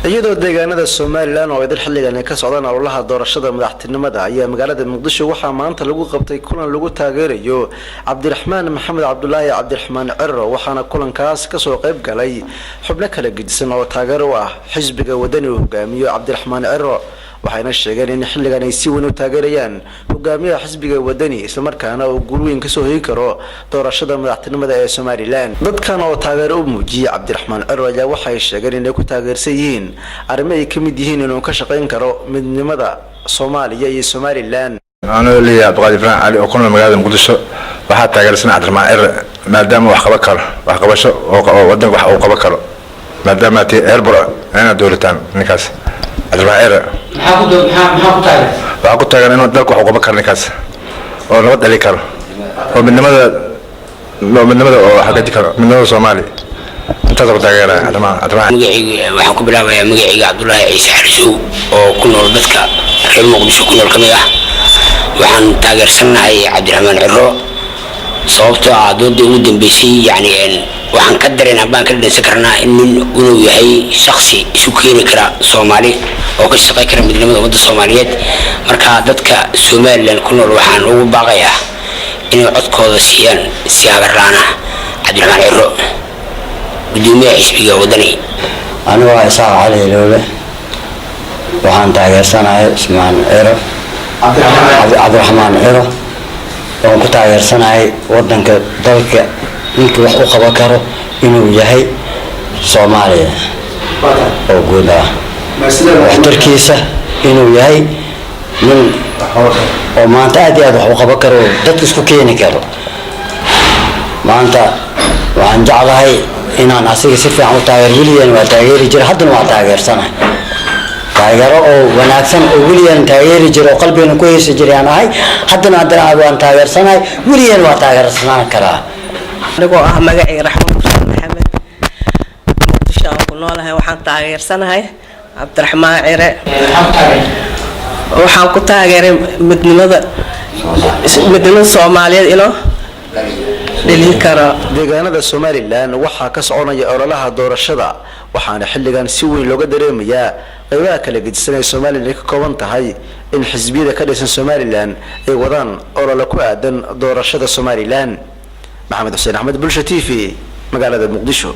Iyadoo deegaanada Somaliland oo idil xilligan ay ka socdaan ololaha doorashada madaxtinimada, ayaa magaalada Muqdisho waxaa maanta lagu qabtay kulan lagu taageerayo Cabdiraxmaan Maxamed Cabdulaahi, Cabdiraxmaan Ciro. Waxaana kulankaas kasoo qayb galay xubno kala gedisan oo taageero u ah xisbiga Wadani uu hogaamiyo Cabdiraxmaan Ciro, waxayna sheegeen in xilligan ay si weyn u taageerayaan hogaamiyaha xisbiga Wadani, islamarkaana uu guul weyn kasoo hoyi karo doorashada madaxtinimada ee Somaliland. Dadkan oo taageero u muujiyey Cabdiraxmaan Ciro ayaa waxay sheegeen inay ku taageersan yihiin arrimo ay ka mid yihiin inuu ka shaqayn karo midnimada Soomaaliya iyo Somaliland. Anoo leeyahay Cabdiqaadir Ibrahim Cali oo ku nool magaalada Muqdisho, waxaa taageersan Cabdiraxmaan Cire maadaama wax qaban karo, wax qabasho oo wadanka wax uu qaban karo, maadaama ti herbor inaad dowlataan ninkaas Cabdiraxmaan Cire. Waxaa ku taagan inuu dalka wax u qaban karo ninkaas, oo nabad dhali karo, oo midnimada oo xagaji karo midnimada Soomaaliya. Intaas ku taageeraya Cabdiraxmaan. Magacayga waxaan ku bilaabayaa magacayga Cabdulaahi Ciise Xarisow oo ku nool dadka reer Muqdisho ku nool ka mid ah. Waxaan taageersannahay Cabdiraxmaan Ciro, sababtoo ah doodii ugu dambeysay yani waxaan ka dareen baan ka dhadhansan karnaa in nin inuu yahay shaksi isu keeni kara Soomaali oo ka shaqayn kara midnimada ummadda Soomaaliyeed. Marka dadka Somaliland ku nool waxaan ugu baaqayaa inay codkooda siiyaan si hagarlaan ah Cabdiraxmaan Ciro, gudoomiyaha xisbiga Wadani. Anigu waa Isaaq Cali Iloobe. Waxaan taageersanahay Ismaan Ciro, Cabdiraxmaan Ciro. Waan ku taageersanahay wadanka, dalka ninkii wax u qaban karo inuu yahay, Soomaaliya oo guud ah waxtarkiisa inuu yahay, nin oo maanta aad iyo aad wax u qaban karo oo dadka isku keeni karo. Maanta waxaan jeclahay inaan asiga si fiican u taageero. Weligan waa taageeri jira, haddana waa taageersanahay. Taageero oo wanaagsan oo weligan taageeri jira oo qalbigana ku haysa jiray aan ahay. Haddana waan taageersanahay, weligan waa taageersanaan karaa. Anigoo ah magacayga Raxmo Mursal Maxamed, Muqdisho aan ku noolahay, waxaan taageersanahay Cabdiraxmaan Cire. Waxaan ku taageeray midnimada Soomaaliyeed inuu dhelin karo. Deegaanada Somaliland waxaa ka soconaya ololaha doorashada, waxaana xilligan si weyn looga dareemayaa qeybaha kala gedisan ee Somaliland ay ka kooban tahay in xisbiyada ka dhisan Somaliland ay wadaan olole ku aadan doorashada Somaliland. Maxamed Xuseen Axmed, Bulsha TV, magaalada Muqdisho.